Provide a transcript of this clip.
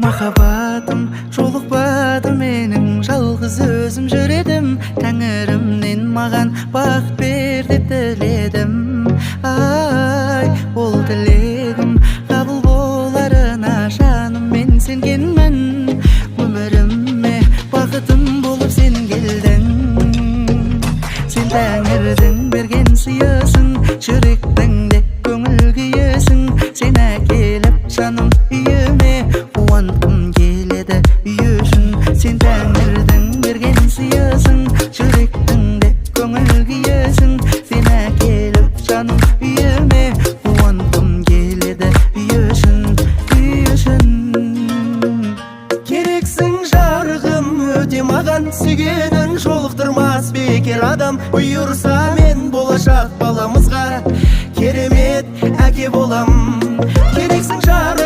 Махаббатым жолықпады менің, жалғыз өзім жүр едім. Тәңірімнен маған бақыт бер деп тіледім. Ай, ол тілегім қабыл боларына жаныммен сенгенмін. Өміріме бақытым болып сен келдің. Сен тәңірдің берген сыйысың, жүректің де көңіл күйісің. Сен әкеліп жаным үйіме, қуантқым келеді үй үшін. Сен тәңірдің берген сыйысың, жүректің де көңіл күйісің. Сен әкеліп жаным үйіме, қуантқым келеді үй үшін, үй үшін. Керексің, жарығым, өте маған. Сүйгенін жолықтырмас бекер адам. Бұйырса.